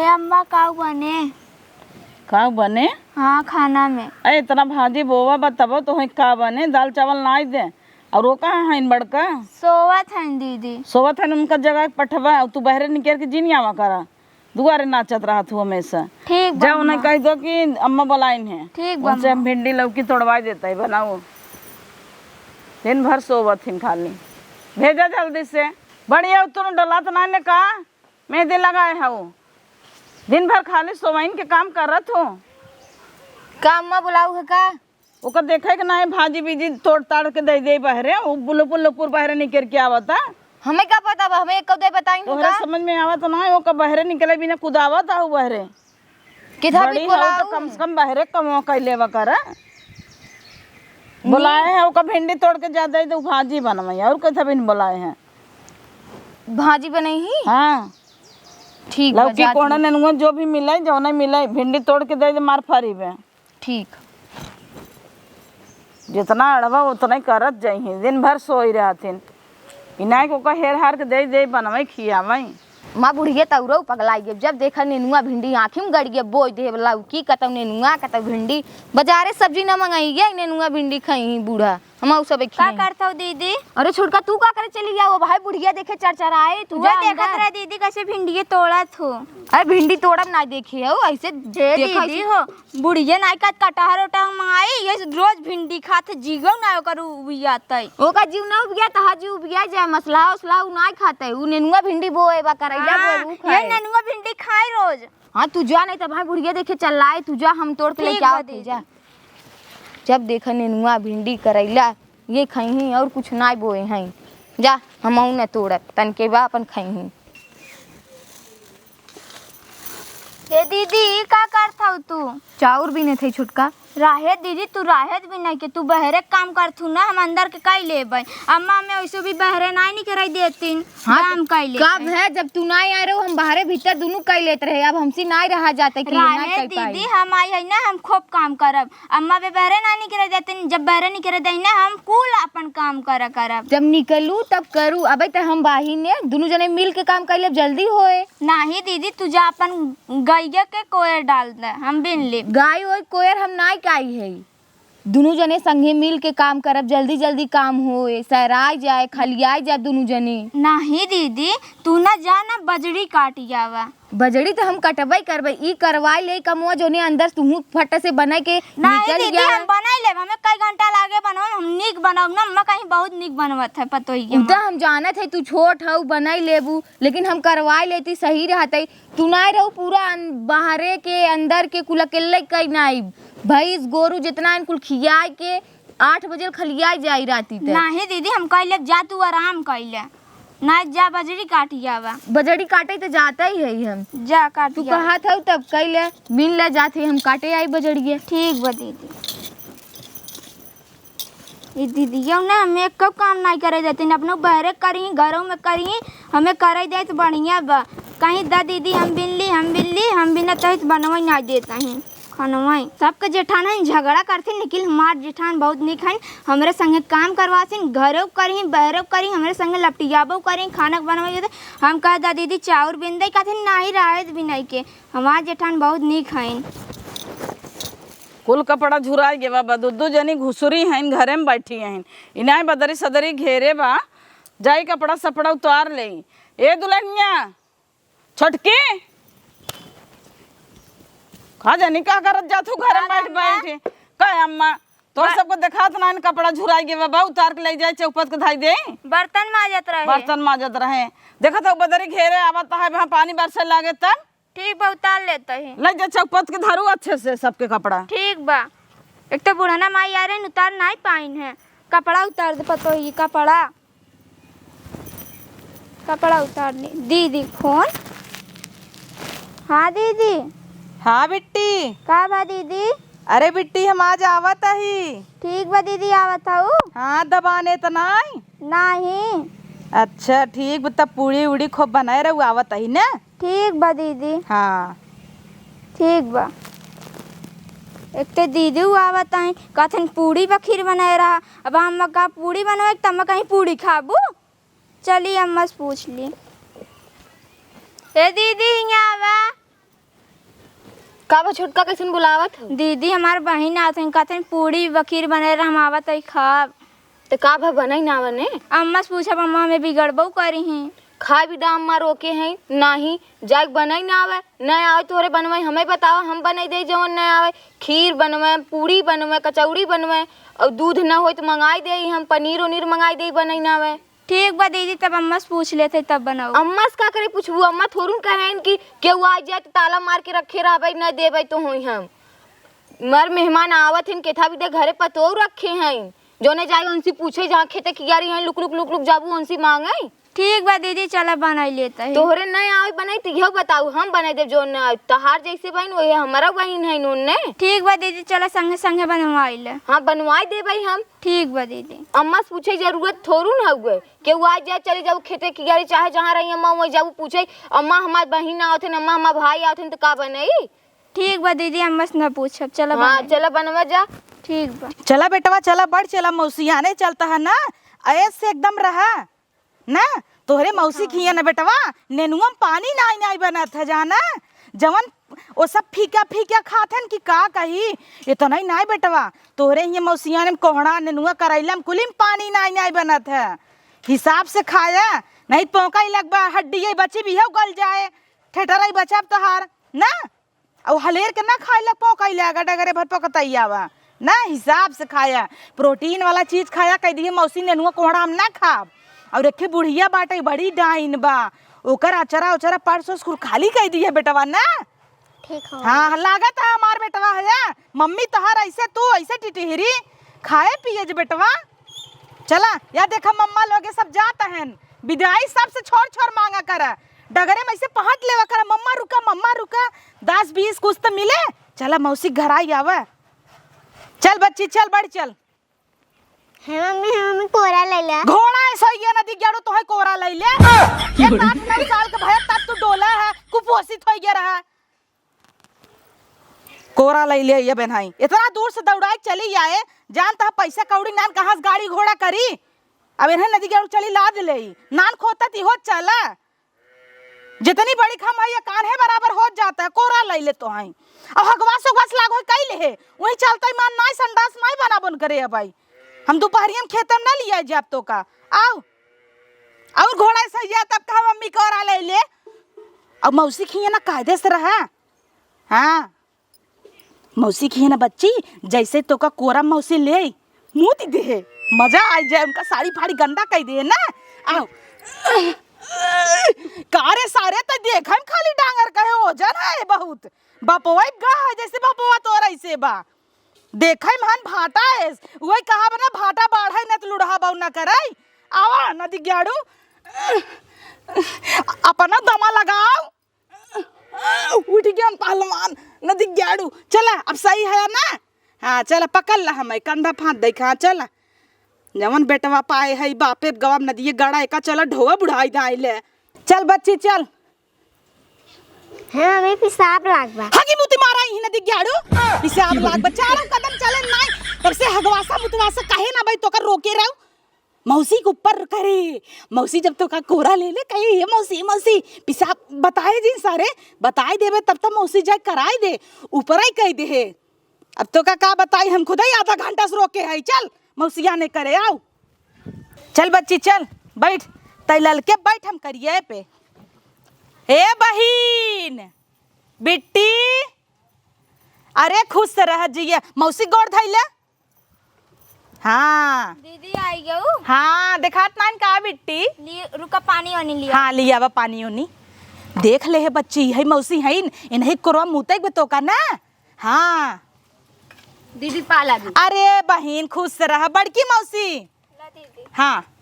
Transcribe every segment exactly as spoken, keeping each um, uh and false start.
अम्मा, का बने? का बने? हाँ, खाना में। अरे, इतना भाजी बोवा बा, तबो तो है का बने? दाल चावल नाई दे। और वो कहाँ है बड़का? सोवत हैं दीदी। सोवत हैं, उनका जगह पठवा, और तू बहरे निकल के जिन आवा करा। दुआरे नाचत रहत हूँ हमेशा। ठीक बा जा, उन्हें अम्मा। कह दो कि अम्मा बुलाइन है। ठीक बा उनसे अम्मा। हम भिंडी लौकी तोड़वा देता है, बनाओ। दिन भर सोवत हिन खाली। भेजा जल्दी से। बढ़िया, तू डलात ना ने का? मेहंदी लगाए हऊ। दिन भर खाली सोवइन के काम करत हो। का अम्मा बुलाऊ है का? ओकर देखे के ना है, भाजी बीजी तोड़ ताड़ के दे दे बहरे, उ बुलुपुर लुपुर बहरे निकर के आवता। हमें का पता बा, हमें एक दे बताई तोहरे का? समझ में आवत ना है, ओकर बहरे निकले बिना कुदावत आऊ बहरे। किधा भी बड़ी हऊ तो बोलाऊ। कम से कम बहरे कमवा कर लेवा कर। नहीं। बुलाए हैं, ओकर भिंडी तोड़ के जा दे, तो भाजी बनवाई, और कथा भी नहीं बुलाए हैं। भाजी बनई ही? हाँ। ठीक बा, लौकी जात कोहड़ा ही। नेनुआ जो भी मिले, जो नहीं मिले, भिंडी तोड़ के दे दे, मार फारी बे। ठीक। जितना अड़वा उतना ही करत जाई, दिन भर सोई रहथिन। इनाय को का हेर हार के दे दे, बनवाई खियावाई। माँ बुढ़िया तौरऊ पगलाई गई, जब देखा नेनुआ भिंडी आँखी में गड़ गया, बोई दे लौकी कतौ नेनुआ कतौ भिंडी। बाजारे सब्जी न मंगाई गया, नेनुआ भिंडी खाई ही बूढ़ा। हम उ सब का खियाई। करत हो दीदी? अरे छोटका, तू का करे चली गया? वो भाई बुढ़िया देखे चरचराए, तू उहे जा देखत अंदर। रहे दीदी, कैसे भिंडिये तोड़त हो। अरे भिंडी तोड़ब ना देखे हो, ऐसे हे देखा दीदी ऐसे। हो, बुढ़िया नाई का कटहर उटहर मंगाई, ये रोज भिंडी खात है, जीवो ना ओकर उबियात है। ओकर जीव ना उबिया, तहा जीव उबिया जाए, मसला उसला उ नाई खाते, उ नेनुआ भिंडी बोए बा, करैला हाँ, बोए, उ ये खाए। नेनुआ भिंडी खाए रोज। हाँ, तू जा, नहीं तो भाई बुढ़िया देखे चल आए, तू जा, हम तोड़ के ठीक लेके बा आओ, तू दीदी। जा। जब देखा नेनुआ, भिंडी, करैला, ये खइहीं और कुछ नाई बोए हैं। जा, हमहू न तोड़ब, तनके बा अपन खइहीं। ए दीदी, ई का करत हऊ तू? चाउर बीनत हई छोटका। राहे दीदी, तू राहे त बीने के, तू बहरे क काम करथू ना, हम अंदर के कई लेबै। अम्मा, हमें वैसे भी बहरे नाई निकरै देतिन, हाँ, काम कई लेबै। कब है जब तू नाई आए रहो, हम बाहरे भीतर दुनू कई लेत रहे, अब हमसे नाई रहा जाता कि नाई राहे कई पाई। दीदी, हम आई है ना, हम खूब काम करब। अम्मा बे बहरे ना निकरै देतिन, जब बहरे निकरै देई ना, हम कुल अपन काम करा करब। जब निकलू तब करू, अबे त हम बाही ने दुनू जने मिल के काम कई लेब, जल्दी होए। नाही दीदी, तू जा अपन गइया के कोयर डाल दे, हम बीन लेब। गाय ओय कोयर हम नाई काई है, दुनू जने संगे मिल के काम करब, जल्दी जल्दी काम होए, सहराई जाए, खलियाई जाए दुनू जने। नाही दीदी, तू ना जा ना, बजड़ी काट आवा। बजड़ी त हम कटबै करबै, ई करवाई ले कमवा जोने अंदर तुहू फट से बनै के नाही निकल दीदी, गया। हम बनाई लेब, हमें कई घंटा लागे बनावे में, हम नीक बनाउब ना, अम्मा कहीं बहुत नीक बनवत है पतोहिया उ त में। हम जानत है तू छोट हऊ बनाई लेबू, लेकिन हम करवाई लेती सही रहतई। तू नाई रहू पूरा अन-, बाहरे के अंदर के कुल अकेले कई नाई, भैंस गोरू जितना इनकुल खियाई के आठ बजे खलियाई जाई राती तक। नाही दीदी, हम कई लेब, जा तू आराम कई ले। ना जा, बजरी काट आवा। बजरी काटे त जाता ही है हम। जा काट तू आवा। कहत हऊ तब कई ले, बिन ले जात ही हम काटे आई बजरिए। ठीक बा दीदी। ई दीदिया ना हमें एको काम नाई करे देती, अपनो बहरे करी, घरों में करी, हमें करे दे त बढ़िया बा। कहीं दा दीदी हम बिन ली, हम बिन ली, हम बिना तहित बनवा ही नाई देता ही। खनवाई। सबके जेठान हइन, झगड़ा करथिन, लेकिन हमार जेठान बहुत नीक हइन। हमरे संगे काम करवाथिन, घरो करिहीं, बहरो करिहीं, हमरे संगे लपटियाबो करिहीं, खाना बनवाई। हम कह दा दीदी चाउर बिन दे, कहथिन नाही, राहे द बिनाई के। हमार जेठान बहुत नीक हइन। कुल कपड़ा झुराई गे बा, दू दू जनी घुसुरी हइन, घरे में बैठी हइन। इनाय बदरी सदरी घेरे बा, जाई कपड़ा सपड़ा उतार लेई। ए दुल्हनिया, छोटकी, का जानी का करत जात हू घर में का बैठ अम्मा? बैठ? का अम्मा, तोर बा- सबको देखात ना, इन कपड़ा झुराई गे बा, उतार के ले जाए, चौपत के धाई दे। बर्तन माजत रहे। बर्तन माजत रहे। देखत हऊ बदरी घेरे आवत है, वहाँ पानी बरसे लागे तब। ठीक बा, उतार लेते हैं। ले जा चौपत के धरू अच्छे से सबके कपड़ा। ठीक बा। एक तो बुढ़ना माई आ रहे, उतार नाई पाइन है। कपड़ा उतार दे पतोही, कपड़ा। कपड़ा उतार ली। दीदी फोन। हाँ दीदी। हाँ बिट्टी। का बा दीदी? अरे बिट्टी, हम आज आवत ही। ठीक बा दीदी, आवत हऊ। हाँ, दबाने त नाई? नाही। अच्छा ठीक बा, तब पूड़ी उड़ी खूब बनाए रहू, आवत ही ना? ठीक बा दीदी। हाँ। ठीक बा। एक तो दीदी आवत ही, कहथिन पूड़ी बा खीर बनाए रहा। अब हम का पूड़ी बनवाई, तब हम कहीं पूड़ी खाबू? चली अम्मा से पूछ ली। ए दीदी, हियाँ आवा। का बा छोटका, कैसन बुलावत हो? दीदी, हमार बहिन आवत हईं, कहत हईं पूड़ी खीर बने रहा, हम आवत हई खाब। त का भा बनई ना बने? अम्मा से पूछब, अम्मा हमें बिगड़बो करिहीं। खाए भी दा अम्मा रोके हैं, नाही, जाए के बनई ना आवे, न आवे तोहरे बनवाई, हमें बतावा, हम बनई देई जवन न आवे। खीर बनवे, पूड़ी बनवे, कचौड़ी बनवे, और दूध न होई त मंगाई देई हम, पनीर उनीर मंगाई देई, बनई ना आवे। ठीक बा दीदी, तब अम्मा से पूछ लेते, तब बनाओ। अम्मा से का करे पूछबू? अम्मा थोड़ू कहेन कि केहू आ जाए त ताला मार के रखे रहबे, न देबे तो होई हम। मर मेहमान आवत हन, केथा भी दे घरे पतोह रखे हैं, जोने जाए उनसे पूछे, जहाँ खेते कियारी हैं, लुक लुक लुक लुक जाबू उनसे मांगे। ठीक बा दीदी, चला बनाई लेता है। तोहरे नहीं आवे बनाई त इहो बताऊ, हम बनाई देब, जोन न आवे। तहार जैसे बहिन वही हमारा बहिन है नून ने। ठीक बा दीदी, चला संगे संगे बनवाई ले। हाँ, बनवाई देबे हम। ठीक बा दीदी। अम्मा से पूछे जरूरत थोड़ू न हुए, केहू आ जाए, चली जाऊ खेते कियारी, चाहे जहाँ रही अम्मा वही जाऊ पूछे, अम्मा हमार बहिन आवत हन, अम्मा हमार भाई आवत हन, त का बनई? ठीक बा दीदी, अम्मा से ना पूछब, चला हाँ, बनाई। चला बनवा जा। ठीक बा। चला बेटवा, चला बढ़, चला मौसी आने चलता है ना, ऐसे एकदम रहा ना। तोहरे मौसी खिया ना बेटवा, नेनुआ में पानी नाई नाई बनत है जाना, जवन ओ सब फीका फीका खात हन कि का कही, इतना ही नाई बेटवा। तोहरे हियाँ मौसिया ने कोहड़ा, नेनुआ, करैला में कुली में पानी नाई नाई बनत है। हिसाब से खाया, नहीं त पोका ही लगबा, हड्डी ये बची भी हो गल जाए, ठेठराई बचब तोहार ना। अउ हलेर के ना खाए ला, पोकई ले, अगर डगरे भर पोकतई आवा। ना, हिसाब से खाया, प्रोटीन वाला चीज खाया, कह दिए मौसी नेनुआ कोहड़ा हम ना खाब। और एक ठे बुढ़िया बाटे, बड़ी डाइन बा, ओकर अचरा उचरा पर्स उर्स कुल खाली कह दिए बेटवा ना। ठीक हो। हाँ, लागत है हमार बेटवा है, मम्मी तोहार ऐसे, तू ऐसे टिटिहरी, खाए पिए जे बेटवा। चला, या देखा मम्मा लोगे सब जात हन, बिदाई सबसे छोर छोर मांगा करा, डगरे में ऐसे पहट लेवा करा, "मम्मा रुका, मम्मा रुका, दस बीस कुछ तो मिले, चला मौसी घर आई आवा।" चल बच्ची, चल बढ़ चल। हे मम्मी, हे मम्मी, कोरा ले ले। घोड़ा है सही है, नदी ग्याड़ू तोहे कोरा ले ले। ये आठ नौ साल के भैया तब तू डोला है, कुपोषित हो गया रहा। कोरा लई ले ये बेन्हाई, इतना दूर से दौड़ाई चली आए, जान तहा पैसा कौड़ी नान कहाँ से गाड़ी घोड़ा करी। अब इन्हें नदी ग्याड़ू चली लाद ले, नान खोता ती हो चला। जितनी बड़ी खम है ये कान्हे बराबर हो जाता है, कोरा लई ले तोहई। अब हगवास उगवास लागो कई ले है, वही चलता ही मान नाई संडास नाई बना बन करे अब आई। हम दोपहरिया में खेते में ना लिया जाब तो का। आओ। और घोड़ा सैया तब कहा मम्मी कोरा ले ले। अब मौसी खिया ना कायदे से रहा। हाँ। मौसी खिया ना बच्ची, जैसे तो का कोरा मौसी ले। मुँह ती दे। मजा आ जाए, उनका साड़ी फाड़ी गंदा कह दे ना। आओ। कारे सारे तो देखे में खाली डांगर कहे ओजन है बहुत। बपवा गा है जैसे बपवा तोरा ऐसे बा। देखै में हन भाटा है, वही कहा बना भाटा बाढ़ै न त लुढ़ा बौ न करै। आवा नदी ग्याड़ू, अपना दमा लगाओ। उठ गया पहलवान नदी ग्याड़ू। चला, अब सही है ना? हाँ, चला, पकड़ ला हमें, कंधा फांद दे, हाँ, चला। जवन बेटवा पाए है, बापे गवा नदिये गड़ा एका, चला, ढोआ बुढ़ाई दाई ले। चल बच्ची, चल। हाँ, हमें पेशाब लाग बा। हगी मुती मारा इही नदी ग्याड़ू। पेशाब लाग बा। चारों कदम चले नाई। तब से हगवासा मुतवासा काहे ना भाई तोका रोके रहो। मौसी के ऊपर करे। मौसी जब तोका कोरा ले ले कहे, "ये मौसी, मौसी, पेशाब बताए जी सारे, बताए देबे तब तब मौसी जाए कराए दे।" ऊपर ही कह दे है। अब तोका का बताई, हम खुद ही आधा घंटा से रोके है। चल, मौसिया ने करे, आओ। चल बच्ची, चल, बैठ। तै ललके बैठ, हम करिए पे। ए बहिन, बिट्टी, अरे खुश से रह जिए। मौसी गोड़ धैले। हाँ। दीदी आई गऊ। हाँ, देखात नाइन का बिट्टी? लिए, रुका, पानी वानी लिया। हाँ, लिया बा पानी वानी। देख ले है बच्ची, यही मौसी है, इन्हें कोरवा मुते के तोका ना। हाँ। दीदी, पा लागी। अरे बहिन, खुश रह, बड़की मौसी। ला दीदी। हाँ।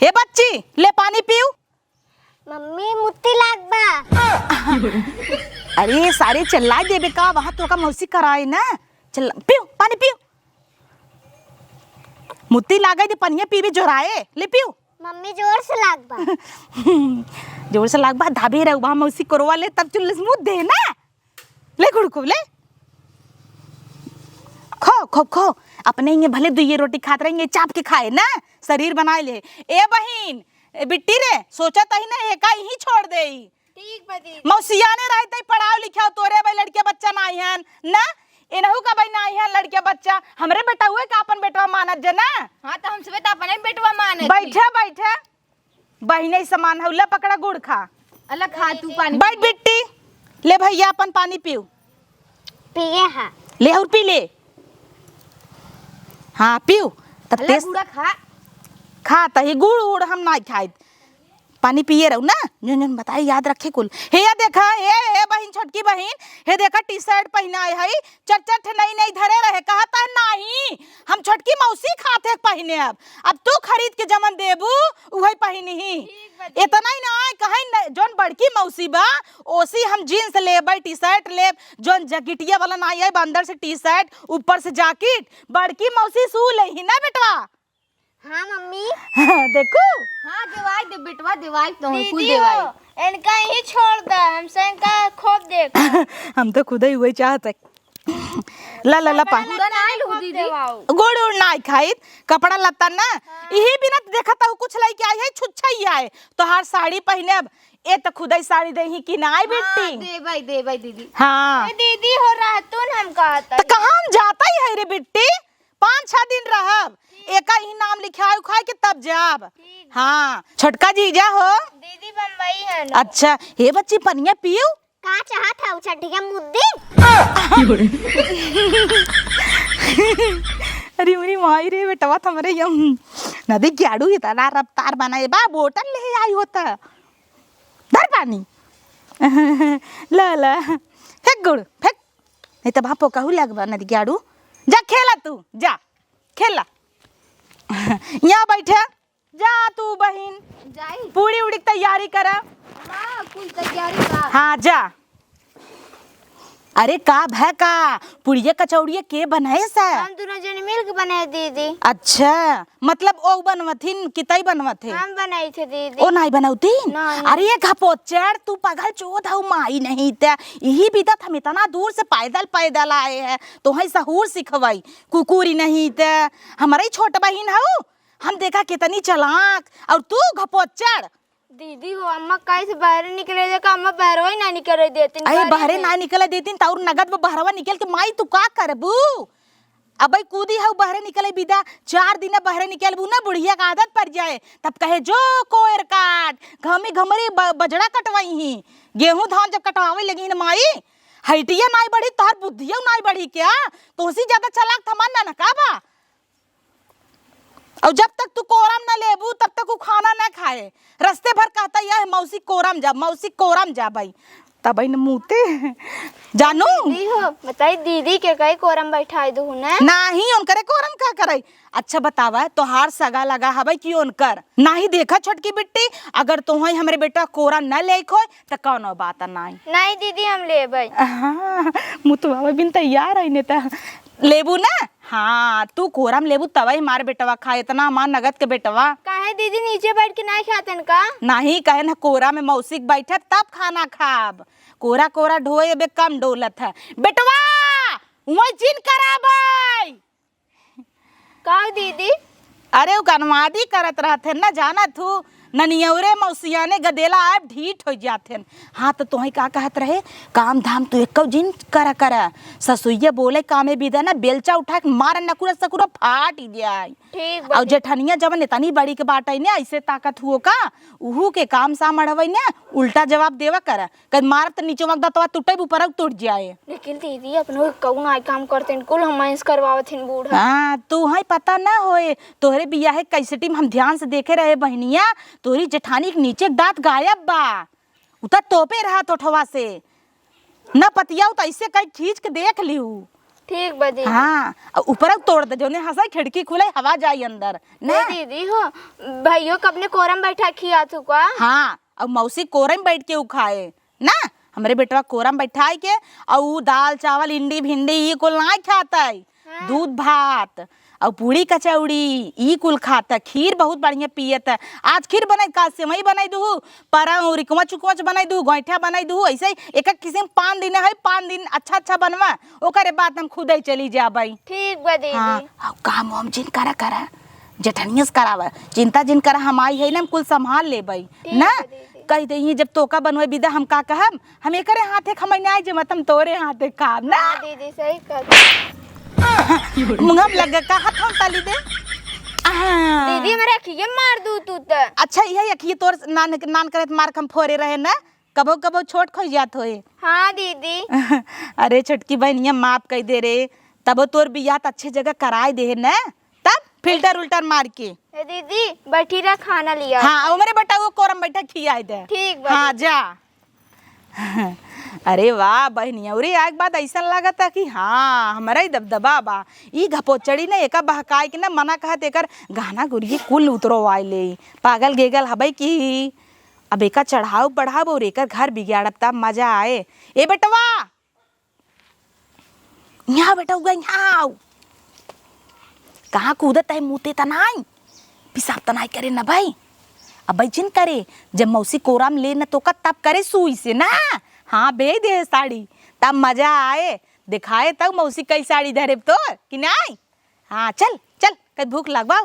हे बच्ची, ले पानी पीऊ। मम्मी, मुत्ती लाग बा। अरे सारे, चिल्लाए देबे का, वहाँ तोका मौसी कराए ना। चल, पीऊ, पानी पीऊ। मुत्ती लागे दे, पनिया पीबे जोराए, ले पीऊ। मम्मी, जोर से लाग बा। जोर से लाग बा, धाबे रहे, वहाँ मौसी कोरवा ले, तब चुल्लस मुँह दे ना। ले गुड़कू, ले। खो, खो, खो। अपने हिये भले दुइये रोटी खात रहेंगे, चाप के खाए ना, शरीर बनाए ले। ए बहिन, ए बिट्टी रे, सोचा तही ना, एका इही छोड़ देई। ठीक बा दीदी। मौसियाने रही तई पढ़ाओ लिखाओ, तोरे भाई लड़के बच्चा नाई हन ना, इनहू का भाई नाई हन लड़के बच्चा। हमरे बेटउए का अपन बेटवा मानत जे ना। हाँ, तो हम सबे तो अपने बेटवा मानत ही। बैठे, बैठे, बहिने समान हौ, ले पकड़ा गुड़ खा। अल्लाह खा तू पानी। बैठ बिट्टी, ले भैया अपन पानी पीऊ। पिए हा। ले और पी ले। हाँ, पीऊ। तब अल्लाह टेस्ट गुड़ा खा। खा, तही गुड़ उड़ हम नाई खाइत। पानी पिए रहू ना, जौन जौन बताई याद रखे कुल। हे या देखा, हे, हे बहिन, छोटकी बहिन, हे देखा टी शर्ट पहिनाए हई, चार चार ठे नई नई धरे रहे, कहत है नाही, हम छोटकी मौसी खात है पहिने अब। अब तू खरीद के जमन देबू, उहई पहिनही। ठीक बा दीदी। इतना ही ना आए, कहीं न, जौन बड़की मौसी बा, ओसी हम जींस लेबै, टी शर्ट लेब, जौन जैकेटिया वाला ना आए, अंदर से टी शर्ट, ऊपर से जैकेट, बड़की मौसी सू लेही ना बेटवा। हाँ मम्मी। देखू। हाँ देवाई दे बेटवा, देवाई तो कुल दीदी देवाई। हो, इनका यहीं छोड़ दे, हमसे इनका खूब देख। हम तो खुदे ही वही चाहत है। ला, ला, ला, पा। कपड़ा लत्ता पूरा ना लू खूब दीदी। देवाओ। गोड़ उड़ ना खाइत, कपड़ा लत्ता ना। हाँ। इही बिना देखत हूँ कुछ लइके आई है, छुच्छा ही आए। तोहार साड़ी पहिने अब, ए त खुदे साड़ी देही कि ना आई हाँ, बेटी? देवाई, देवाई दीदी। हाँ। ए दीदी हो रहतुन हम कहत तो हई। कहाँ हम जाता ही है रे बिट्टी? पाँच छह दिन रहब, एका ही नाम लिखाए उखाए के तब जाब। ठीक। हाँ, छोटका जीजा हो। दीदी बम्बई है ना। अच्छा, हे बच्ची पनिया पीऊ। का चाहत है उछटी के मुद्दी? अरे मेरी माई रे बेटवा, त हमरे यम नदी क्याड़ू इतना रफ्तार बनाए बा, बोतल ले आई होता। धर पानी। ला, ला, फेंक गुड़, फेंक। नहीं तो भापो कहू लगबा नदी क्याड़ू। जा खेला तू, जा खेला। यहाँ बैठे, जा तू बहिन। जाई। पूड़ी उड़ी के तैयारी करा। माँ, कुल तैयारी बा। हाँ, जा। अरे का भय का? पुड़िया कचौड़िया के बनाए सा? हम दोनों जने मिल के बनाए दीदी। अच्छा, मतलब ओ बनवथिन कि तई बनवथे? हम बनाई थे दीदी। ओ नाई बनौतीन? नहीं। अरे ये घपोचड़, तू पगल चोद हऊ माई नहीं ते। यही बिदत हम इतना दूर से पैदल पैदल आए हैं, तोहई सहूर सिखवाई। कुकुरी नहीं ते, हमरे ही छोट बहिन हऊ, हम देखा कितनी चालाक, और तू घपोचड़। दीदी हो, अम्मा कहे से बाहरे निकले दे का, अम्मा बाहरवा ही ना निकले देतीन, अरे बाहरे बाहरे से। ना निकले देतीन, त और नगद में बहरवा निकल के माई तू का करबू? अबई कूदी हऊ बहरे निकले बिदा, चार दिन बहरे निकलबू ना, बुढ़िया का आदत पड़ जाए, तब कहे जो कोयर काट, घमी घमरी ब-, बजड़ा कटवाई ही, गेहूं धान जब कटवावे लगी न माई, height या नाई बढ़ी, तोहर बुद्धियो नाई बढ़ी क्या? तोहसी ज्यादा चालाक त हमार ननका बा। और जब तक तू कोरम ना लेबू, तब तक उ खाना ना खाए। रस्ते भर कहता, "यह मौसी कोरम जा, मौसी कोरम जा भाई।" तब न मूते। जानू? दीदी हो, बताई दीदी के कई कोरम बैठाई दू ना? नाही, उनकरे कोरम का करई? अच्छा बतावा, तोहार सगा लगा हवे कि उनकर? नाही देखा छोटकी बिट्टी, अगर तोहई हमरे बेटा कोरम न लेक होय, त कौनो बात नाही। नाही दीदी, हम लेबै। हाँ, मुतवावे बिन तैयार है ने त। लेबू ना? हाँ, तू कोरा में लेबू तबे हमार बेटवा खाए, इतना हमार नगद के बेटवा। काहे दीदी, नीचे बैठ के नाई खातन का? नाही, कहे न कोरा में मौसी के बैठे तब खाना खाब। कोरा कोरा ढोए बे कम डोलत है। बेटवा, वही जिन कराबै। का दीदी? अरे उ कनवादी करत रहत है ना, जानत हूँ। ननियौरे मौसियाने गदेला आए ढीठ हो जात हन। हाँ, तो तोहई का कहत रहे, काम धाम तू एको जिन करा करा। ससुइया बोले कामे बिदा ना, बेलचा उठा के मार नकुरा सकुरा फाट जाए। ठीक बा और दीदी। जेठनिया जवन इतनी बड़ी के बाटे ने, ऐसे ताकत हुओ का, उहू के काम साम अढ़वई ने, उल्टा जवाब देवा करा। कद मारब त नीचे वक दतवा टूटे, ऊपर टूट जाए। लेकिन दीदी, अपनो कौन आई काम करते हैं, कुल हम मैंस करवावत हैं बूढ़ा। हाँ, तू है पता ना होए, तोहरे बियाहे कैसेटी में हम ध्यान से देखे रहे बहनिया, तोहरी जेठानी के नीचे के दांत गायब बा। उ त तोपे रहा तोठवा से। न पतियाऊ त ऐसे कहीं खींच के देख लिहू। ठीक बा दीदी। हाँ, अउ ऊपर तोड़ दे, जोने हंसाई खिड़की खुले, हवा जाई अंदर। ए ना? दीदी हो, भैयो के अपने कोरम बैठा खिया तू का? हाँ, अब मौसी कोरम बैठ के उ खाए ना, हमरे बेटवा कोरम बैठाई के, अउ उ दाल चावल, इंडी भिंडी, ई कुल ना खात है। हाँ। दूध भात, अउ पूड़ी कचौड़ी, ई कुल खात है। खीर बहुत बढ़िया पियत है। आज खीर बनाई, काल सेवई बनाई दूहू, परम उरिकवा चुकवच बनाई दूहू, गोइठा बनाई दूहू। ऐसे ही एक एक किस्म पान दिन है, पान दिन अच्छा अच्छा बनवा, ओकरे बाद हम खुदे चली जाबई। ठीक बा दीदी। हाँ, अउ काम वाम जिन करा करा, जेठनिया से करावा, चिंता जिन करा, हम आई है ना, हम कुल संभाल लेबई ठीक ना। बा दीदी। कहि देइहीं, जब तोका बनवे बिदा, हम का कहब? हम एकरे हाथे खमैनाई जेमत, हम तोरे हाथे खाब ना। हाँ दीदी, सही कहत। मुँह में लग गए, का हाथ हम ताली दे? आहा। दीदी, हमरे अखिए मार दू तू त। अच्छा, इहे अखिए तोर नान, नान करे त मार के हम फोरे रहे ना, कबो कबो छोट खोइ जात होए। हाँ दीदी। अरे छोटकी बहिनिया, माफ कइ दे रे, तबो तोर बियाह त अच्छे जगह कराए दे है ना, तब फिल्टर उल्टर मार के। ए दीदी, बैठी रह, खाना लिया। हाँ, उमरे बेटा, वो कोरम बैठा, खियाई दे। ठीक बा हाँ, दीदी। जा। अरे वाह बहिनिया, अउरी एक बात ऐसन लागता कि हाँ, हमरा ही दबदबा बा। ई घपोचड़ी ना, एका बहकाए के ना मना कहत, एकर गहना गुरिया कुल उतरवाए ले। पागल गेगल हबै कि अब एका चढ़ाव बढ़ाव अउर एकर घर बिगाड़ब, तब मजा आए। ए बेटवा, यहाँ बेटा, उगा यहाँ आओ। कहाँ कूदत है, मुते त नाई, पिसाब त नाई करे न भाई। अब भाई जिन करे, जब मौसी कोराम ले न तोका, तब करे सुई से ना। हाँ, बेच दे साड़ी, तब मजा आए। दिखाए तब मौसी कई साड़ी धरे तोर कि नाई। हाँ, चल चल, कई भूख लागबा।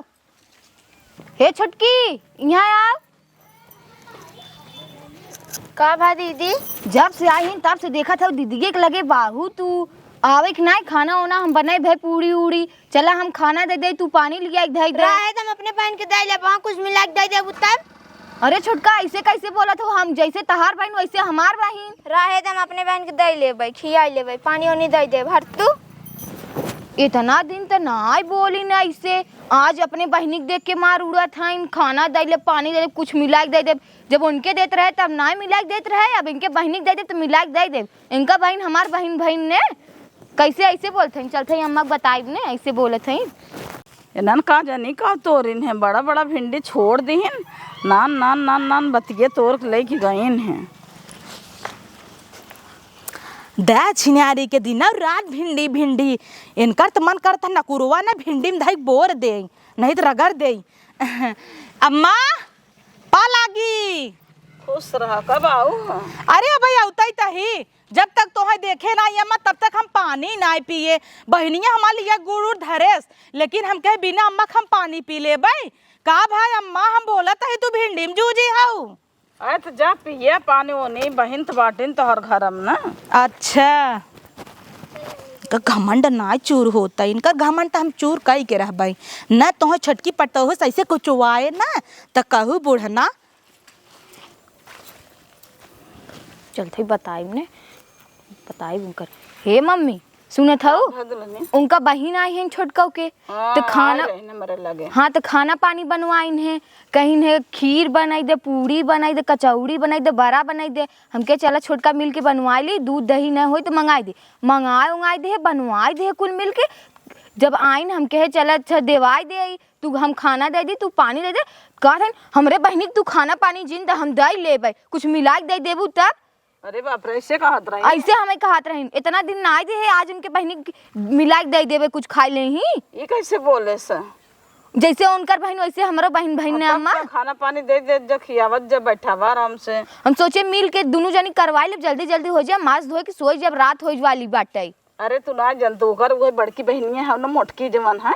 हे छोटकी, यहाँ आओ। का भा दीदी? जब से आई हन तब से देखत हऊ दीदी के लगे बाहू तू। आवे के नाई, खाना ओना हम बनाई भई, पूड़ी उड़ी। चला हम खाना दे दे, तू पानी लिया के धई दे। रहे त हम अपने बहिन के दे लेब, वहाँ कुछ मिला के दे देबू तब। अरे छोटका, ऐसे कैसे बोलत हो? हम जैसे तहार बहिन वैसे हमार बहिन। रहे त हम अपने बहिन के दे लेबै, खिया लेबै, पानी ओनी दे देब। हट तू। इतना दिन त नाई बोली ना ऐसे, आज अपने बहिनी के देख के मार उड़त हईन। खाना दे लेब, पानी दे लेब, कुछ मिला के दे देब। जब उनके देत रहे तब नाई मिला के देत रहे, अब इनके बहिनी के दे देब त मिला के दे देब। इनका बहिन हमार बहिन भइन ने, कैसे ऐसे बोलत हईन? चलत हई अम्मा के बताइब ने, ऐसे बोलत हईन। इन्हन का जानी का तोरिन है, बड़ा बड़ा भिंडी छोड़ दिहिन, नान नान नान नान बतिये तोर के लेके गइन है। दा छिनारी के दिन और रात भिंडी भिंडी, इनकर त मन करत है नकुरवा ना भिंडी में धई बोर दे, नहीं त रगड़ दे। अम्मा, पा लागी। खुश रहा, कब आऊ? अरे अबे अउतई तही, जब तक तोहे देखे नाई अम्मा, तब तक हम पानी नाई पिए। बहिनिया हमार लिया गुड़ उड़ धरेस, लेकिन हम कहे बिना अम्मा के हम पानी पी लेबै। का भाई अम्मा, हम बोलत हई तू भिंडी में जूझी हऊ। अरे त जा पिया पानी ओनी, बहिन त बाटिन तोहर घर में ना। अच्छा, का घमंड नाई चूर होता, इनकर घमंड त हम चूर कई के रहबै। न तोहे छोटकी पतोह से ऐसे कुचवाए ना, त कहू बुढ़ना। चलत हई बताइब ने, बताइब उनकर। हे मम्मी, सुनत हऊ? हाँ, दुल्हनिया। उनका बहिन आई है छोटका के, हाँ, त खाना, आई रही हमरे लगे। हाँ, त खाना पानी बनवाइन है, कहिन है खीर बनाई दे, पूड़ी बनाई दे, कचौड़ी बनाई दे, बड़ा बनाई दे। हम कहे चला छोटका मिल के बनवाई ली, दूध दही न होई त मंगाई दे, मंगाए उंगाई दे, बनवाई दे कुल मिल के। जब आइन हम कहे चला अच्छा देवाई दे, तू हम खाना दे दी, तू पानी दे दे। कहत हन, "हमरे बहिनी के तू खाना पानी जिन त हम दे लेबै, कुछ मिला के दे देबू तब।" अरे बाप रे, ऐसे कहत रही? ऐसे हमें कहत रहिन, "इतना दिन ना आए दे, आज उनके बहिनी के मिला के दे देबै, कुछ खाई लेही।" ये कैसे बोले स? जैसे उनकर बहिन वैसे हमरो बहिन, बहिन ने अब तब अम्मा। का खाना पानी दे दे, जब खियावत, जब बैठावा आराम से। हम सोचे मिल के दुनू जनी करवाई लेब, जल्दी जल्दी हो जाए, मांस धोए के सोई जब रात होए वाली बाटे। अरे तू ना जानत, ओकर उहे बड़की बहिनिया है ना, मोटकी जवन है,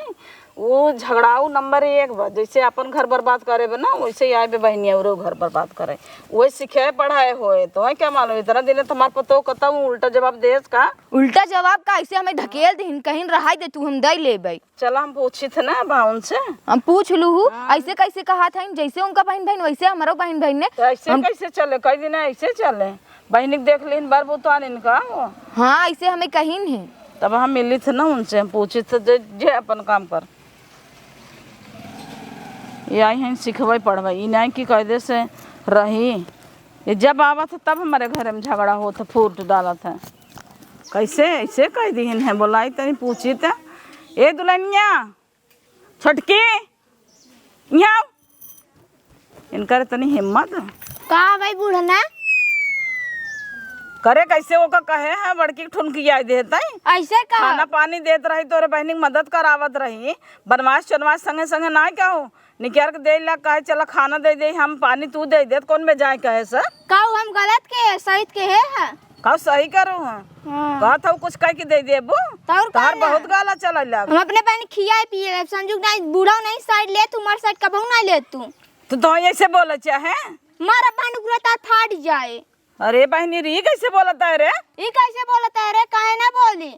वो झगड़ाऊ नंबर एक बा। जैसे अपन घर बर्बाद करे बे ना, वैसे ही आए बे बहिनिया औरो घर बर्बाद करे। वही सीखे पढ़ाए होए, तोहे क्या मालूम? इतना दिन तुम्हार पतो कतऊ उल्टा जवाब देस का? उल्टा जवाब का? ऐसे हमें ढकेल दिहिन, कहिन रहाई दे तू, हम दे लेबै। चला हम पूछित ना बा उनसे। हम पूछ लूहू, हाँ। ऐसे कैसे कहत हईन? जैसे उनका बहिन भइन वैसे हमरो बहिन भइन ने। तो ऐसे हम कैसे चले? कई दिन ऐसे चले? बहिनी के देख लीन, बार बुतवान इनका। हाँ, ऐसे हमें कहिन है। तब हम मिलित ना उनसे, हम पूछित जे, जे अपन काम कर। ये आई हैं सिखबै पढ़बै, ई नाई कि कायदे से रही। ये जब आवत है तब हमरे घर में झगड़ा होत है, फूट डालत है। कैसे ऐसे कह दिहिन है, बोलाई तनी पूछित। ए दुल्हनिया, छोटकी, यहाँ आओ। इनकर इतनी हिम्मत। का भाई बूढ़ना? करे कैसे ओका कहे है, बड़की ठुनकिया देत है। ऐसे का? खाना पानी देत रही, तोरे बहिनी के मदद करावत रही, बनवास चनवास संगे संगे ना कहू, निकर के दे ला, कहे चला खाना दे दे, हम पानी तू दे दे, कौन में जाए कहे से? का हम गलत के, सही के है? का सही करो है? हाँ। कहत हऊ कुछ कह के दे देबू। तो और का तोहार ना? बहुत गाला चले लाग। हम अपने बहिन खियाए पिए लेब, संजू नहीं, बूढ़ा नहीं साइड ले, तुम्हारे साइड कबहू नहीं ले तू। तो तोहे ऐसे बोले चाहे? मारा बानु पूरा तार फाट जाए। अरे बहिनी रे, ई कैसे बोलत है रे? ई कैसे बोलत है रे? काहे ना बोली?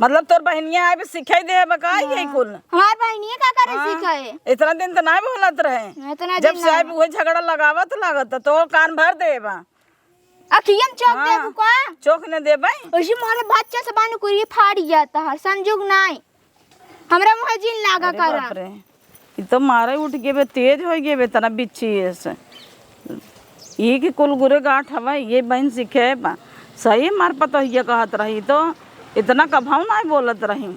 मतलब तोर बहिनिया आए बे सिखाई दे बा का ये कुल? हमार बहिनिया का करे हाँ, सिखाए? इतना दिन तो ना बोलत रहे। इतना जब दिन से ना। आए बे उहे झगड़ा लगावत लागत तो तोर कान भर दे बा। अखियन चौक हाँ, देबू का? चौक न देबे। ओइसे मोरे बच्चा से बानु कुरी फाड़ जाता है, संजोग नाई। हमरा मुँहे जिन लागा अरे करा। बाप रे, ई तो मारे उठ गेबे, तेज होइ गेबे, तना बिच्छी ऐसे। ई के कुल गुरे गाँठ हवा, ये बहिन सिखे बा। सही मार पतोहिया कहत रही, तो इतना कभाऊ नाई बोलत रही।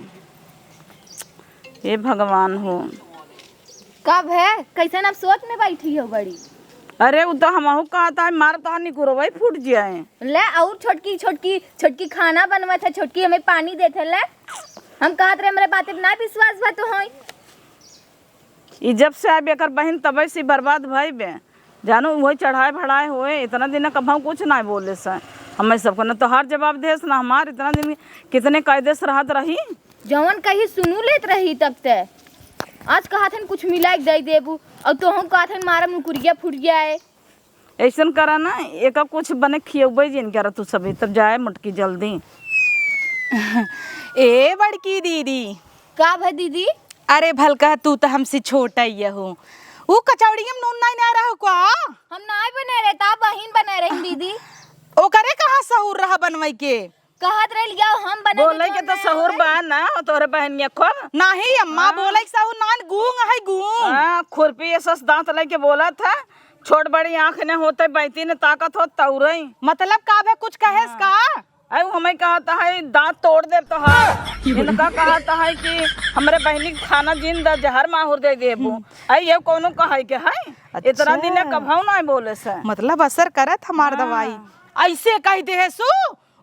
हे भगवान हो। कब है? कैसन अब सोच में बैठी हो बड़ी? अरे, उ तो हमहू कहत है, मार तो निकुरवई फूट जाए। ले, और छोटकी, छोटकी, छोटकी खाना बनवत है, छोटकी हमें पानी देत है, ले। हम कहत रहे, हमरे बात पे ना विश्वास बा तो होई। ई जब से आबे एकर बहिन तबे से बर्बाद भई बे। जानो, उहे चढ़ाए भढ़ाए होए, इतना दिन कभऊ कुछ ना बोले से। हमें सबको न तोहार जवाब देस, ना हमार। इतना दिन कितने कायदे से रहत रही। जवन कही सुनू लेत रही तब ते। आज कहत हन कुछ मिला के दे देबू, और तोहू कहत हन मारा मुकुरिया फुट जाए। ऐसन करा ना, एका कुछ बने खियौबे जिन करा तू सभी, तब जाए मोटकी जल्दी। ए बड़की दीदी। का भा दीदी? अरे भलका, तू तो हमसे छोटा ही हो। ऊ कचौड़िया में नून नाई ना रहो का? हम नाई बने रहे, ता बहिन बने रही दीदी। ओकरे कहाँ सहूर रहा बनवई के? कहत रही लिया हम बने बोले के तो सहूर बा ना, तोहरे बहनिया खूब। नहीं अम्मा, हाँ। बोले के सहूर नान, गूंग है गूंग। हाँ, खुरपी ये सस दांत लेके बोलत है, छोट बड़ी आँख ने होते बैती ने ताकत हो तौरई। मतलब का भे, कुछ कहेस हाँ। का? अरे हमें कहत है दांत तोड़ देब तोहार। इनका कहत है कि हमरे बहिनी के खाना जिन द जहर माहुर दे देबू। हम्म। अरे ये कौनो कहै के है? अच्छा। इतना दिन कभऊ ना बोले से। मतलब असर करत हमार हाँ। दवाई। ऐसे कह दे है सु,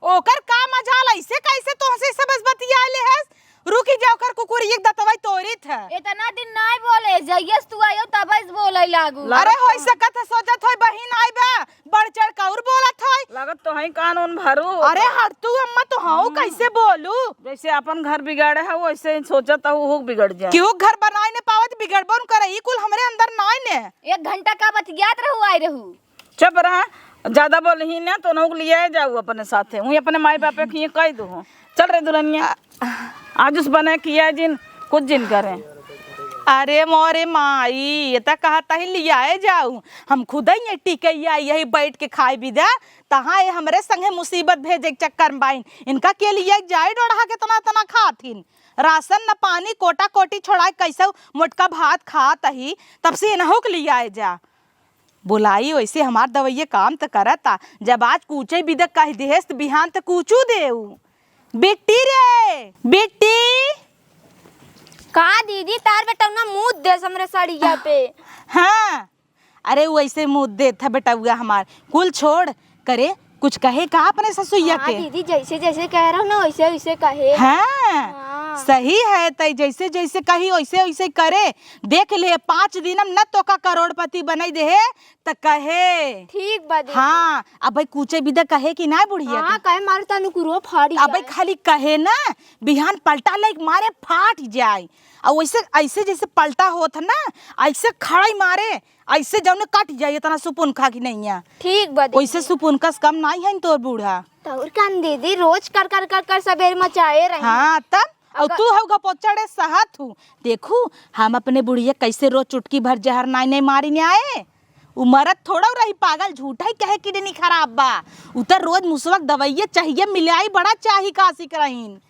ओकर का मजाल, ऐसे कैसे तोहसे सबस बतिया ले है? रुकी जा, ओकर कुकुर एक दतवाई तोरित है। इतना दिन नाई बोले, जइयस तू आयो तबस बोले लागू। अरे होई सकत है, सोचत होई बहिन आई बा, बढ़ चढ़ के और बोलत होई। लागत तो है कानून भरू। अरे हट तू अम्मा, तो हऊ हम्म। कैसे बोलू? जैसे अपन घर बिगाड़े है वैसे ही सोचत है वो बिगड़ जाए। क्यों घर बनाए ने पावत, बिगड़बो न करे, ई कुल हमरे अंदर नाई ने। एक घंटा का बतियात रहू, आए रहू। चुप रहा, ज्यादा बोलही ना तो नौक लिया जाऊ अपने साथे। वहीं अपने माई बापे के कह दो। चल रे दुल्हनिया, आज उस बने किया जिन, कुछ जिन करें। अरे मोरे माई, ये तो कहत ही लियाए जाऊ। हम खुद ही ये टिकैया यही बैठ के खाए बिदा, तहाँ ये हमरे संगे मुसीबत भेजे के चक्कर में बाइन। इनका के लिए जाए डोढ़ा के तना तना खाथिन। राशन न पानी, कोटा कोटी छोड़ाए, कैसे मोटका भात खात ही, तब से इनहू के लियाए जा। बोलाई, वैसे हमार दवइया काम त करता। जब आज कूचे बिदक कह देहेस, त बिहान त कूचू देऊ। बिट्टी रे, बिट्टी। का दीदी, तार बेटौना मूत देस हमरे सड़िया पे। हाँ, अरे वैसे मूत देत है बेटौआ हमार। कुल छोड़, करे, कुछ कहे का अपने ससुइया हाँ के? दीदी, जैसे जैसे कह रहा ना, वैसे वैसे कहे। हाँ, हाँ। सही है, तई जैसे जैसे कही, वैसे वैसे करे। देख ले, पाँच दिन में न तोका करोड़पति बनाई देहे, त कहे। ठीक बा दीदी। हाँ, अब भाई कूचे बिदा कहे कि ना बुढ़िया हाँ, के? कहे मारे तनु कुरो फाड़ी अब भाई जाए। खाली कहे ना, बिहान पलटा ले मारे फाट जाए। और वैसे, ऐसे जैसे पलटा होत है ना, ऐसे खड़ाई मारे, ऐसे जौने कट जाए, इतना सुपुन खा की नहीं है। ठीक बा दीदी। वैसे सुपुन कस कम नहीं है तोर बूढ़ा। तो और कान दीदी, रोज कर कर कर कर सबेर मचाए रही। हाँ, तब? और अगर तू हऊ गपोचड़े सहत हूँ। देखू, हम अपने बुढ़िया कैसे रोज चुटकी भर जहर नाई नाई मारी ने आए। उ मरत थोड़ा रही पागल, झूठा ही कहे किडनी खराब बा। उ त रोज मुसवक दवाइये चाहिए, मिलाई बड़ा चाही काशी करहीन।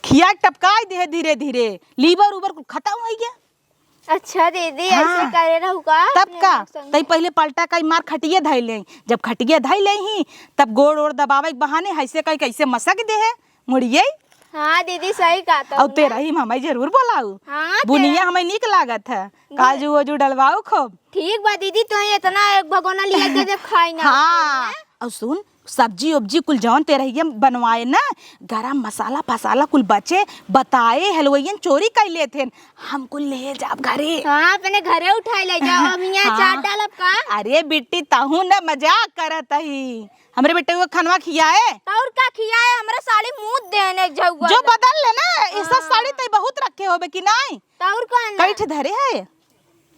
खिया टपकाई दे धीरे धीरे, लीवर उवर कुल खत्म हो गया। अच्छा दीदी, हाँ। ऐसे करे रहू का? तब का? तई पहले पलटा कई मार खटिया धई ले, जब खटिया धई ले ही, तब गोड़ ओड़ दबावे के बहाने ऐसे कई कैसे मसक दे है मुड़िए। हाँ दीदी, सही कहा तुमने। और तेरा ही हमें जरूर बोलाऊ। हाँ, बुनिया तेरा हमें नीक लागत है, काजू वाजू डलवाऊ खूब। ठीक बा दीदी, तो इतना एक भगोना लिया के जब खाई ना हाँ, उसको, हैं? और सुन, सब्जी उब्जी कुल जौन ते रहिए बनवाए ना, गरम मसाला फसाला कुल बचे, बताए हलवइयन चोरी कर लेत हन, हम कुल ले जाब घरे। हाँ, अपने घरे उठाए ले जाओ, हम यहाँ हाँ। चाट डालब का? अरे बिट्टी, तहू न मजाक करत ही, हमरे बेटे को खनवा खियाए। तो और का खियाए, हमरा साड़ी मूत देने एक झउआ जो ले। बदल ले ना, ऐसा हाँ। साड़ी तई बहुत रखे होबे कि नहीं? तो और का ना? कई ठे धरे है?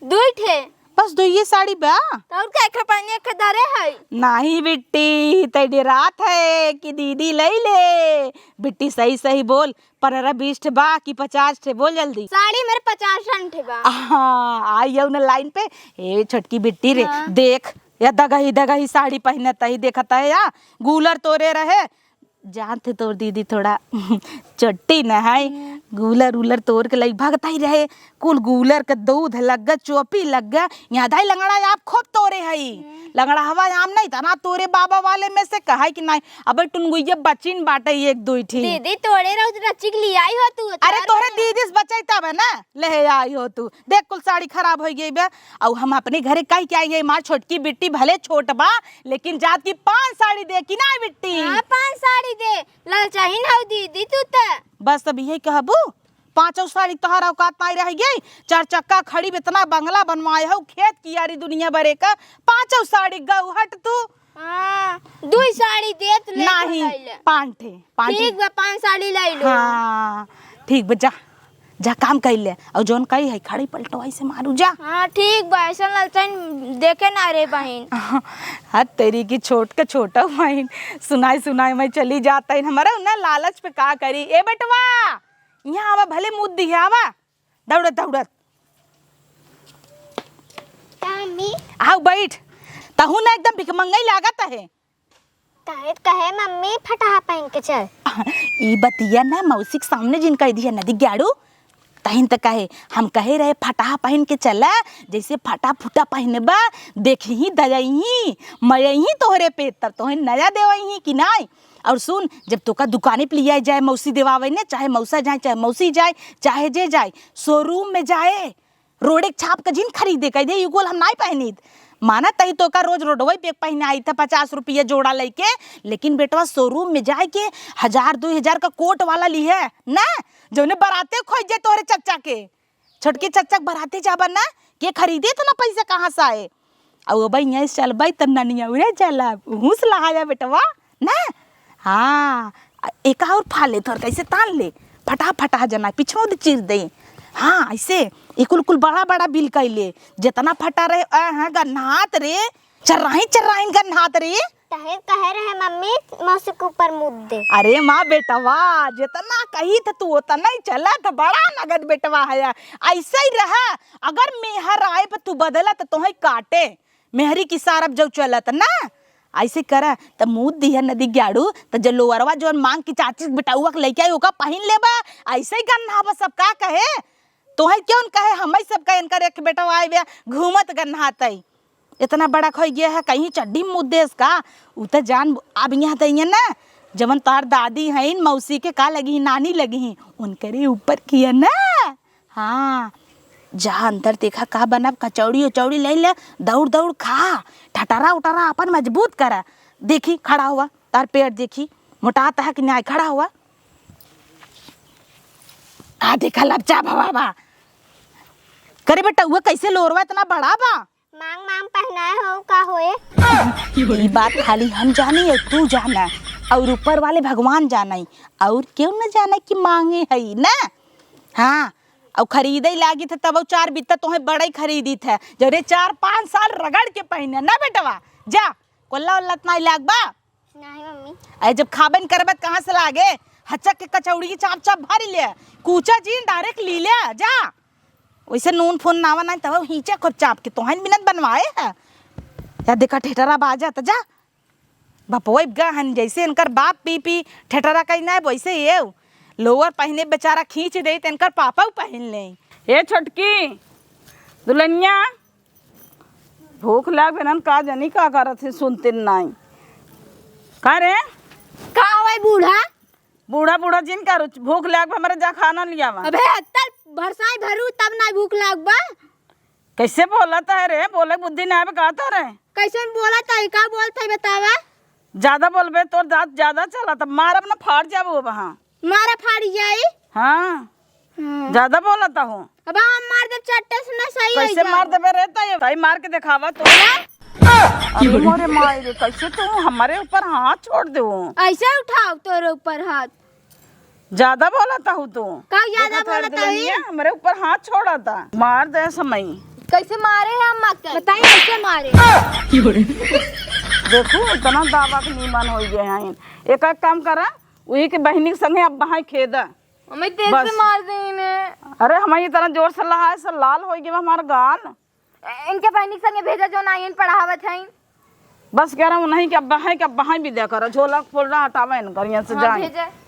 दुई ठे। बस दुइये साड़ी बा? तो और का, एक ठे पहनी, एक ठे धरे है। नाही बिट्टी, तै डेरात है कि दीदी लई ले। बिट्टी, सही सही बोल, पन्द्रह बीस ठे बा कि पचास ठे? बोल जल्दी। साड़ी मेरे पचास ठे बा। हाँ, आई हऊ न लाइन पे। ए छोटकी बिट्टी रे, हाँ। देख, या दगही दगही साड़ी पहिनत ही, देखत है या, गूलर तोरे रहे। जानत है तोर दीदी थोड़ा चट्टी न है, हम्म। गूलर उलर तोर के लई भगत ही रहे। कुल गूलर के दूध लग गा, चोपी लग गा। याद आई लंगड़ा आम खूब तोरे हई। हम्म। लंगड़ा हवा आम नहीं तना तोरे बाबा वाले में से कहे कि नहीं। अबे टुनगुइया बचिन बाटे एक दुई ठी। दीदी तोरे रहू तो रचिक लियाई हो तू। अरे तोहरे दीदी से बचाई तब है ना, ले आई हो तू। देख कुल साड़ी खराब होइ गई बे। अउ हम अपने घरे कह के आई है, मार छोटकी बिट्टी भले छोट बा, लेकिन जात की पान साड़ी दे कि नाई बिट्टी? हाँ, पान साड़ी दे। ललचाहिन हऊ दीदी तू त। बस अब यही कहबू, पाँचौ साड़ी तोहर औकात नाई रह गई। चार चक्का खड़ी बा, इतना बंगला बनवाए हऊ, खेत कियारी दुनिया भरे का, पाँचौ साड़ी गऊ हट तू। हाँ, दुई साड़ी देत ले नाही, तो लैले। पान ठे, पान ठे। ठीक बा, पान साड़ी लई लो। हाँ, ठीक बा, जा, जा काम कइ ले। अउ जौन कही है, खड़ी पलटो ऐसे मारू, जा। हाँ, ठीक बा, ऐसा ललचन देखे ना रे बहिन। हाँ, तेरी की छोट के छोटा बहिन, सुनाई सुनाई में चली जाता है। हमारा ना लालच पे का करी। ए बेटवा, यहाँ आवा, भले मुँह दिहे आवा, दौड़त दौड़त। का मम्मी? आउ बैठ, तहू ना एकदम भिखमंगई लागत है। काहे, काहे मम्मी फटाहा पहन के चल? ई बतिया ना मौसी के सामने जिन कह दिया नदी ग्याड़ू, तहिन त कहे, हम कहे रहे फटाहा पहन के चला, जैसे फटा फुटा पहनबा, देखही दयही, मयही तोहरे पे, तब तोहे नया देवही कि नाई। और सुन, जब तोका दुकाने पे लिया जाए, मौसी देवावे ने, चाहे मौसा जाए, चाहे मौसी जाए, चाहे जे जाए, शोरूम में जाए, रोड़े के छाप के जिन खरीदे, कह दे, "ई कुल हम नाई पहिनीत।" माना तही तोका रोज रोडवई पे पहिनाई था पचास रुपया जोड़ा लइके, लेकिन बेटवा शोरूम में जाए के हजार दुई हजार का कोट वाला लिहे ना, जौने बराते खोज जाए तोहरे चच्चा के। छोटके चच्चा के बराते जाबा ना, के खरीदे तो ना पैसा कहाँ से आए? अउ अब यहाँ से चलबई त ननियौरे चलब, उहूँ से लहाया बेटवा, ना? हाँ, एक और फाले थोर कैसे तान ले, फटा फटा जना, पिछोद चीर दे। हाँ, ऐसे, ई कुल कुल बड़ा बड़ा बिल कैले, जितना फटा रहे, अ, हाँ, गन्हात रे, चर्राही चर्राही गन्हात रे। तहे कहे रहे मम्मी, मौसी के ऊपर मुद दे। अरे माँ बेटवा, जितना कही था तू उतना ही चला था, बड़ा नगद बेटवा है। ऐसे ही रहा, अगर मेहर आए पे तू बदला तो तोहे काटे। मेहरी की सारब जौ चलत ना, ऐसे करा, त मुँह दिया नदी ग्याड़ू, त जो लोअरवा जौन मांग के चाची के बेटउआ के लइके आई, ओका पहिन लेबा, ऐसे ही गन्हाबा सब का कहे? तोहे क्यों न कहे, हमई सब कहे, इनकर एक बेटवा आए बे, घूमत गन्हात आई। इतना बड़ा खोई गया है, कहीं चड्ढी मुँह देस का? उ त जान, अब यहाँ त इहाँ ना, जवन तार दादी हईन, मौसी के का लगी, नानी लगी, उनकरे ऊपर किया ना। हाँ, जा अंदर देखा का बनब, कचौड़ी उचौड़ी लइ ले, दौड़ दौड़ खा, ठटरा उटरा आपन मजबूत करा। देखी, खड़ा हुआ, तार पेट देखी, मोटात है कि नाई, खड़ा हुआ। आ देखा लपचा भवा बा। करे बेटउआ, कैसे लोरवा इतना बड़ा बा? मांग मांग पहनाए हो का होए? ई बात खाली हम जानी और तू जाना, और ऊपर वाले भगवान जाने, और क्यों न जाने कि मांगे है ना। हाँ, और खरीदे लागी थे तब चार बित्ता तोहे बड़ई खरीदी थे, जरे चार पाँच साल रगड़ के पहिने ना बेटवा। जा, कोल्ला ओल्ला त नाई लाग बा। नहीं मम्मी। अरे जब खाबे न करबे त कहाँ से लागे? हचक के कचौड़ी की चाप चाप भरी ले, कूचा जीन डायरेक्ट ली ले, जा। वैसे नून फोन नावा नाई तब हिंचे खूब चाप के तोहन मिनत बनवाए है। या देखा ठेठरा बाजा त जा। बपवई गहन जैसे इनकर बाप पी पी ठेठरा कहीं ना है, वैसे ये लोअर पहिने बेचारा खींच दे त इनकर पापा उ पहिन ले। ए छोटकी दुल्हनिया, भूख लाग बेनन का जनी का करत है, सुनते नाई। का रे? का होई बूढ़ा? बूढ़ा बूढ़ा जिन करू, भूख लाग बा, हमरे जा खाना लियावा। अबे अत्तल भरसाई भरू तब ना भूख लाग बा। कैसे बोलत है रे? बोले बुद्धि ना आवे का तोरे? कैसे बोलत है? का बोलत है बतावा? ज्यादा बोलबे तोर दांत ज्यादा चलत, मारब ना फाड़ जाबो वहाँ। मारा फाड़ जाई। हाँ। हाँ। ज्यादा बोलत हो। अब हम मार देब चट्टे से ना सही कैसे होई मार जाओ। देबे रे? ताई, ताई मार के देखावा तो। अरे मोरे माई रे, कैसे तू हमारे ऊपर हाथ छोड़ दे? ऐसे उठाओ तोरे ऊपर हाथ। ज्यादा बोलत हो तू। का ज्यादा देखत है बोलत है? दुल्हनिया, हमरे ऊपर हाथ छोड़ता। मार दे समय। कैसे मारे हैं अम्मा के? बताई कैसे मारे? देखो, इतना दावा के नीमन होइ गए हैं। एक, एक काम करा, वही के बहिनी के संगे अब वहाँ खेदा। हमें तेज बस। से मार दे इन्हें। अरे, हमें इतना जोर से लहा है, से लाल होइ गए हमार गाल। ए-, इनके बहिनी के संगे भेजा, जो ना इन पढ़ावत हैं। बस कह रहा हूँ, नहीं कि अब वहाँ, कि अब वहाँ विदा करा, झोला फोड़ा हटावा इनकर यहाँ से हाँ, जाए। भेजे।